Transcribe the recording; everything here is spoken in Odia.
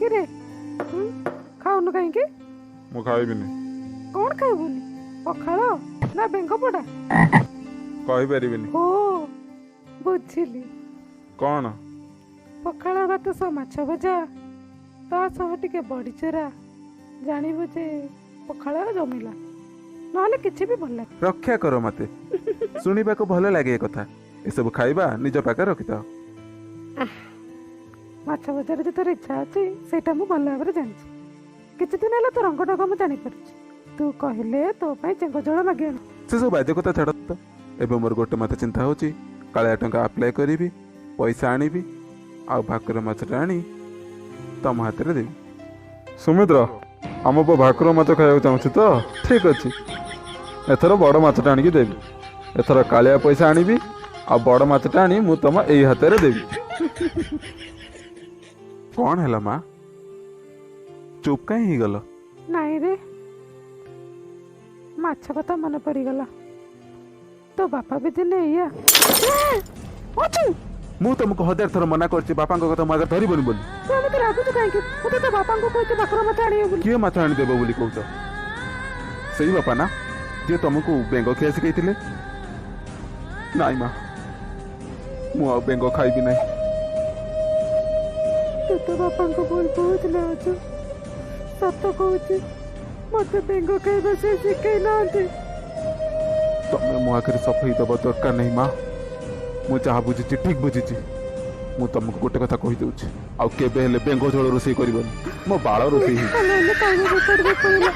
କିରେ? ଖାଉନୁ କାହିଁକି? ମୁଁ ଖାଇବିନି। କଣ ଖାଇବୁନି, ପଖାଳ ନା ବେଙ୍ଗ ପୋଡା? କହିପାରିବିନି। ଓ ବୁଝିଲି। କଣ? ପଖାଳ ଭାତ ସହ ମାଛ ଭଜା, ତା ସହ ଟିକେ ବଡ଼ିଚୁରା, ଜାଣିବୁ ଯେ ପଖାଳ ଜମିଲା, ନହେଲେ କିଛି ବି ଭଲ ଲାଗେ। ରକ୍ଷା କର ମତେ, ଶୁଣିବାକୁ ଭଲ ଲାଗେ ଏ କଥା। ଏସବୁ ଖାଇବା ନିଜ ପାଖରେ ରଖିଥାଅ। ମାଛ ଭଜାରେ ଯେ ତୋର ଇଚ୍ଛା ଅଛି ସେଇଟା ମୁଁ ଭଲ ଭାବରେ ଜାଣିଛି। କିଛି ଦିନ ହେଲା ତୋ ରଙ୍ଗ ଢଙ୍ଗ ମୁଁ ଜାଣିପାରୁଛି। ତୁ କହିଲେ ତୋ ପାଇଁ ଚେଙ୍ଗ ଜଳ ମାଗି ଆଣି। ସେସବୁ ବାଜେ କଥା ଛାଡ଼ ତ। ଏବେ ମୋର ଗୋଟେ ମାତ୍ର ଚିନ୍ତା ହେଉଛି, କାଳିଆ ଟଙ୍କା ଆପ୍ଲାଏ କରିବି, ପଇସା ଆଣିବି ଆଉ ଭାକୁର ମାଛଟା ଆଣି ତମ ହାତରେ ଦେବି। ସୁମିତ୍ର, ଆମ ପୁଅ ଭାକୁର ମାଛ ଖାଇବାକୁ ଚାହୁଁଛି ତ? ଠିକ୍ ଅଛି, ଏଥର ବଡ଼ ମାଛଟା ଆଣିକି ଦେବି। ଏଥର କାଳିଆ ପଇସା ଆଣିବି ଆଉ ବଡ଼ ମାଛଟା ଆଣି ମୁଁ ତମ ଏଇ ହାତରେ ଦେବି। କଣ ହେଲା ମା, ଚୁପ୍ କାହିଁ ହେଇଗଲ? ନାଇଁ ରେ, ମାଛ କଥା ମନେ ପଡ଼ିଗଲା। ତୋ ବାପା ବି ଦିନେ ଏଇଆ ଅଛି। ମୁଁ ତମକୁ ହଜାର ଥର ମନା କରିଛି ବାପାଙ୍କ କଥା ମୋ ଆଗରେ ଧରିବନି ବୋଲି। ତୁ ଏମିତି ରାଗୁଛୁ କାହିଁକି? ମୁଁ ତ ତୋ ବାପାଙ୍କୁ କହିଛି ଭାକୁର ମାଛ ଆଣିବେ ବୋଲି। କିଏ ମାଛ ଆଣିଦେବ ବୋଲି କହୁଛ? ସେଇ ବାପା ନା ଯିଏ ତମକୁ ବେଙ୍ଗ ଖିଆ ଶିଖେଇଥିଲେ? ନାଇଁ ମା, ମୁଁ ଆଉ ବେଙ୍ଗ ଖାଇବି ନାହିଁ। ତୁ ତୋ ବାପାଙ୍କୁ ଭୁଲ ବହୁତ ନେଉଛୁ। ସତ କହୁଛି, ମତେ ବେଙ୍ଗ ଖାଇବା ସେ ଶିଖେଇ ନାହାନ୍ତି। ତମେ ମୋ ଆଗରେ ସଫେଇ ଦେବା ଦରକାର ନାହିଁ ମା। ମୁଁ ଯାହା ବୁଝିଛି ଠିକ ବୁଝିଛି। ମୁଁ ତମକୁ ଗୋଟେ କଥା କହିଦେଉଛି, ଆଉ କେବେ ହେଲେ ବେଙ୍ଗ ଝୋଳ ରୋଷେଇ କରିବନି। ମୋ ବାଳ ରୋଷେଇ ହେଇଛି। ହେଲେ ଖାଇବା ବେପାର ପଡ଼ିଲା।